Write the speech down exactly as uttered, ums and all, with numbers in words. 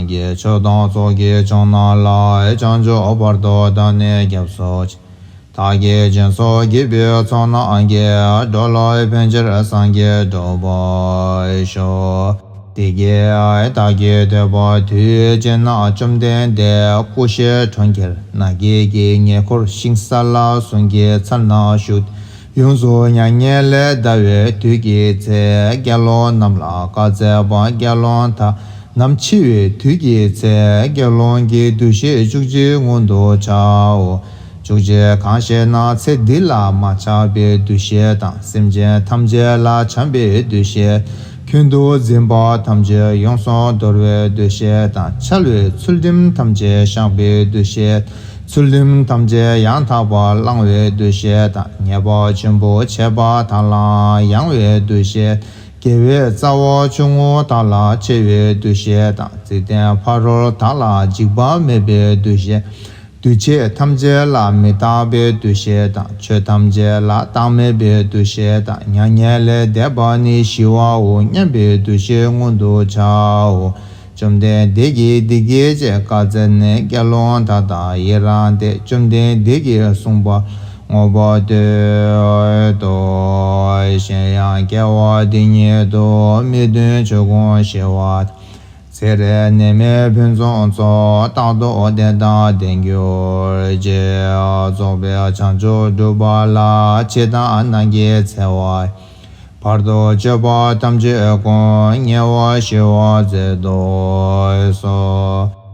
གི་ཆོས་དང་ཚོགས་ཀྱི་མཆོག་རྣམས་ལ། བྱང་ཆུབ་བར་དུ་བདག་ནི་སྐྱབས་སུ་མཆི། བདག་གིས་སྦྱིན་སོགས་བགྱིས་པའི་ཚོགས་རྣམས་ཀྱིས། འགྲོ་ལ་ཕན་ཕྱིར་སངས་རྒྱས་འགྲུབ་པར་ཤོག། དེ་སྐད་བདག་གིས་ཐོས་པ་དུས་གཅིག་ན། བཅོམ་ལྡན་འདས་ཀུ་ཤའི་གྲོང་ཁྱེར་ནགས་ཀྱི་ཉེ་འཁོར་ཤིང་ས་ལ་གསུང་གི་ཚལ་ན་བཞུགས། ཡོངས་སུ་མྱ་ངན་ལས་འདའ་བའི་དུས་ཀྱི་ཚེ། དགེ་སློང་རྣམས་ལ་བཀའ་སྩལ་པ། དགེ་སློང་དག་ནམ་འཆི་བའི་དུས་ཀྱི་ཚེ། དགེ་སློང་གི་འདུ་ཤེས་བཅུ་གཅིག་སྔོན་དུ་བྱའོ། བཅུ་གཅིག་གང་ཞེ་ན། ཚེ་འདི་ལ་མ་ཆགས་པའི་འདུ་ཤེས་དང་། སེམས་ཅན་ཐམས་ཅད་ལ་བྱམས་པའི་འདུ་ཤེས། ཁྱོན་དུ་འཛིན་པ་ཐམས་ཅད་ཡོངས་སུ་དོར་བའི་འདུ་ཤེས་དང་། འཆལ་བའི་ཚུལ་ཁྲིམས་ཐམས་ཅད་བཤགས་པའི་འདུ་ཤེས། ཚུལ་ཁྲིམས་ཐམས་ཅད་ཡང་དག་པར་བླང་བའི་འདུ་ཤེས་དང་། ཉེས་པ་ཆེན་པོ་བྱས་པ་དག་ལ་ཡང་བའི་འདུ་ཤེས། དགེ་བའི་རྩ་བ་ཆུང་ངུ་དག་ལ་ཆེ་བའི་འདུ་ཤེས་དང་། འཇིག་རྟེན་ཕ་རོལ་དག་ལ་འཇིགས་པ་མེད་པའི་འདུ་ཤེས། འདུས་བྱས་ཐམས་ཅད་ལ་མི་རྟག་པའི་འདུ་ཤེས་དང་། ཆོས་ཐམས་ཅད་ལ་བདག་མེད་པའི་འདུ་ཤེས་དང་། མྱ་ངན་ལས་འདས་པ་ནི་ཞི་བའོ་སྙམ་པའི་འདུ་ཤེས་སྔོན་དུ་བྱའོ། བཅོམ་ལྡན་འདས་ཀྱིས་འདི་སྐད་ཅེས་བཀའ་སྩལ་ནས། དགེ་སློང་དག་དང་ཡི་རང་སྟེ། བཅོམ་ལྡན་འདས་ཀྱིས་གསུངས་པ་བསྔོ་བ་འདོད་དོ། གཞན་ཡང་སྐྱེ་བ་འདི་ཉིད་དུ། མི་མཐུན་ཕྱོགས་ཀུན་ཞི་བ། ཚེ་རབས་ནད་མེད་ཕུན་སུམ་ཚོགས། རྟག་ཏུ་བདེ་དང་ལྡན་གྱུར་ཅིག། རྫོགས་པའི་བྱང་ཆུབ་སྒྲུབ་པ་ལ། ཕྱི་དང་ནང་གི་འཚེ་བ། བར་དུ་གཅོད་པ་ཐམས་ཅད་ཀུན། ཉེ་བར་ཞི་བར་མཛད་དུ་གསོལ།